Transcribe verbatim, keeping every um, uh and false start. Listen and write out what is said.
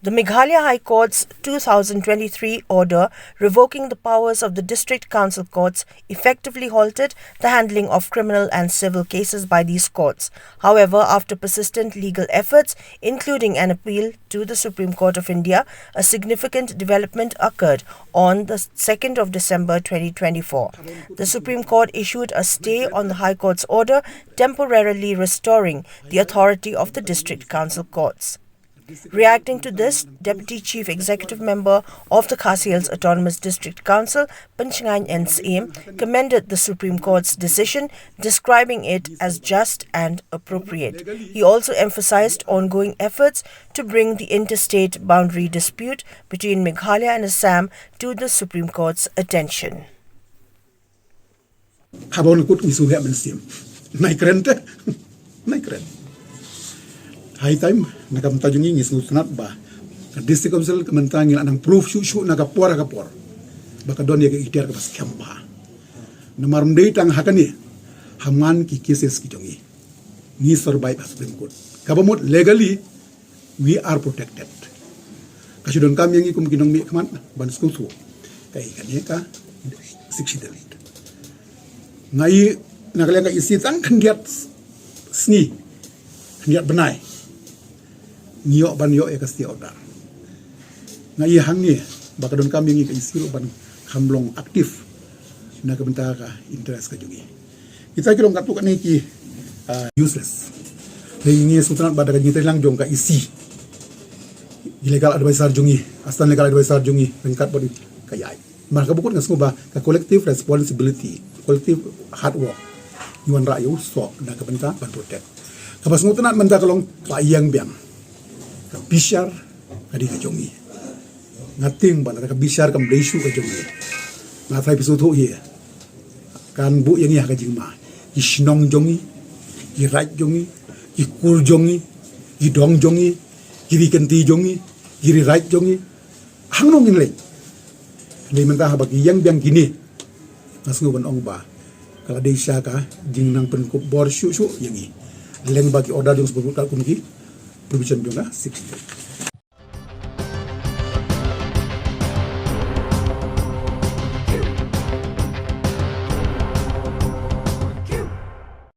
The Meghalaya High Court's two thousand twenty-three order revoking the powers of the District Council courts effectively halted the handling of criminal and civil cases by these courts. However, after persistent legal efforts, including an appeal to the Supreme Court of India, a significant development occurred on the second of December twenty twenty-four. The Supreme Court issued a stay on the High Court's order, temporarily restoring the authority of the District Council courts. Reacting to this, Deputy Chief Executive Member of the Khasi Hills Autonomous District Council, Pynshngain N Syiem, commended the Supreme Court's decision, describing it as just and appropriate. He also emphasized ongoing efforts to bring the interstate boundary dispute between Meghalaya and Assam to the Supreme Court's attention. Haba wan kut ngi sngewthuh mynsiem. Nai kren te. Nai kren. High time na ka bynta jong ngi, ngi sngewtynnat ba ka District Council ka mynta ngi la nang proof shuh shuh na ka por ha ka por ba ka don ïa ka ikhtiar kaba skhem bha. Namar ym dei tang ha kane, ha man ki cases ki jong ngi, ngi survive ha Supreme Court. Kaba mut, legally we are protected. Ka shu donkam ïa ngi kum ki nongmihkhmat ban sngewthuh kaei kane ka Sixth Schedule. Nga i na ka liang ka E C tang khyndiat sngi, khyndiat bnai ngi ïoh ban ïoh ïa ka stay order. Nga i hangne ba ka donkam ïa ngi ka E C ruh ban kham long active na ka bynta ka interest ka jong ngi. Kita ki long katto katne ki, ah, useless. Hynrei ngi sngewtynnat ba da ka jingtreilang jong ka E C, ki legal advisor jong ngi, assistant legal advisor jong ngi, ryngkat bad ka ïaid. Namar kaba kut nga sngew ba ka collective responsibility, collective hard work, ngi wanrah ïa u soh na ka bynta ban protect. Kaba sngewtynnat mynta ka long ka la ïeng biang. Ka bishar ka dei ka jong ngi. Nga tieng ba lada ka bishar kam dei shuh ka jong ngi, nga tharai phi sngewthuh hi, kan buh ïa ngi ha ka jingma. Ki shnong jong ngi, ki raid jong ngi, ki kur jong ngi, ki dong jong ngi, ki ri kynti jong ngi, ki ri raid jong ngi, hangno ngin leit? Hynrei mynta haba ki ïeng biang kine, nga sngew ban ong ba ka la dei sha ka jingnang pynkup bor shuh shuh ïa ngi, lyngba ki order jong Supreme Court kum ki provision jong ka Sixth Schedule.